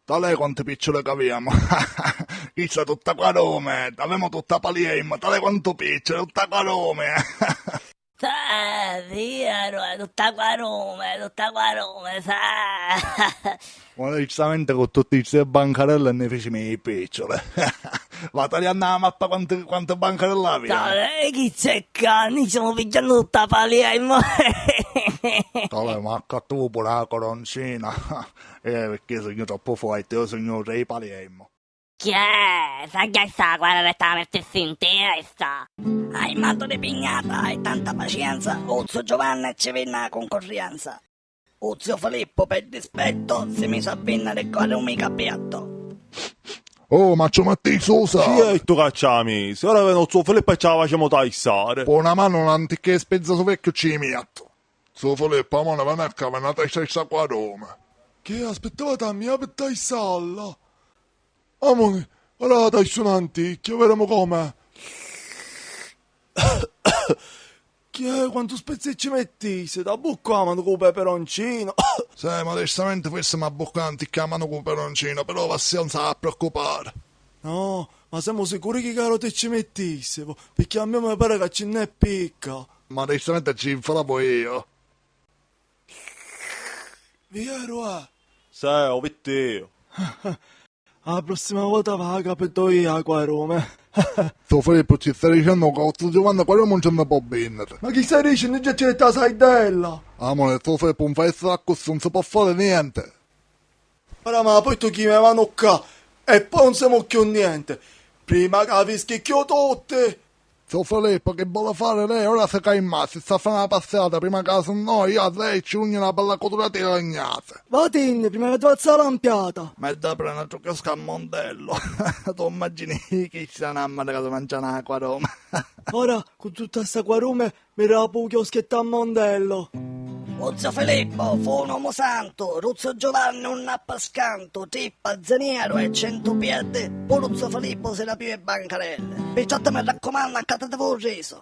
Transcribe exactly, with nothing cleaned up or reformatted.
Talè quanti picciuli c'aviamu! Chissa tutta quarumi! T'avemu tutta paliemma! Talè quantu picciuli, tutta quarumi! Sa, via, tutta quarumi, tutta quarumi, sa! Ma decisamente cu tutti sti bancarelli nni ficimu i picciuli. Va taliannu a mappa quanti, quanti bancarelli avia. Talè chi c'è ccà, nni stiamu pigghiannu tutta paliemma. Talè, ma accattavu puru a coroncina. Eh, picchì sugnu troppu forti, iu sugnu u re i paliemma. Chi è? Sa chi è sta quararetta metti sintire sta? Hai mantu di pignata, hai tanta pacienza, Uzzu Giovanni ci vinni a cuncurrienza. U ziu Filippu, per dispetto, si misu a vinnere e cori mica piatto. Oh, ma ci metti susa! Chi è tu cacciami? Se ora vene u ziu Filippu e ci la facemu taissare. Poi una mano non ti che spezza su vecchio ci miatto. Ziu Filippu, amore, veni a ca, veni a taissare sta quaruma. Che aspittavate a mia per taissalla? Amore, ora la taissu un'anticchia, vedemu come. Chi è, quantu spezzi ci mettisi? T'abbuccu a manu cu u peperoncino. Sì, modestamente fissemu abbuccà anticchia a manu cu u peperoncino, però Vassia non s'ha a preoccupare. No, ma semu sicuri chi caroti ci mettisi, po-, picchì a mia mi pare ca ci nn'è picca. Modestamente ci infalavu io. Vieru, eh? Sì, u vitti io. A prossima vota va a capito io, a quarume. Ziu Filippu, ci stai dicennu ca u ziu Giovanni quarume non ci ne può vinnere? Ma chi stai dicennu? Già ci detta la saidella! Amore, ziu Filippu, non fa essere accussì, non si può fare niente. Ora ma poi tu chi me manu ccà e poi non siamo più niente. Prima che vi schicchio tutti! Ziu Filippu, chi voli fari lei? Ora si ca in masi, sta fari una passiata, prima ca si no, io a lei ci ugnu una bella cutura di legnate. Vatinni, prima che ti fazzu la lampiata. Ma è da prendere tu chiosco a Mondello. Tu immagini chi strana mamma che si mangia una quaroma. Ora, cu tutta sta quarume, mi rapu u chioschetto a Mondello. U ziu Filippu fu un omu santu, ru ziu Giovanni un appa scantu, trippa, zeniaru e centu pieddi, puru u ziu Filippu si rapiu e bancarelli. Picciotti mi raccumannu, accatativu u risu.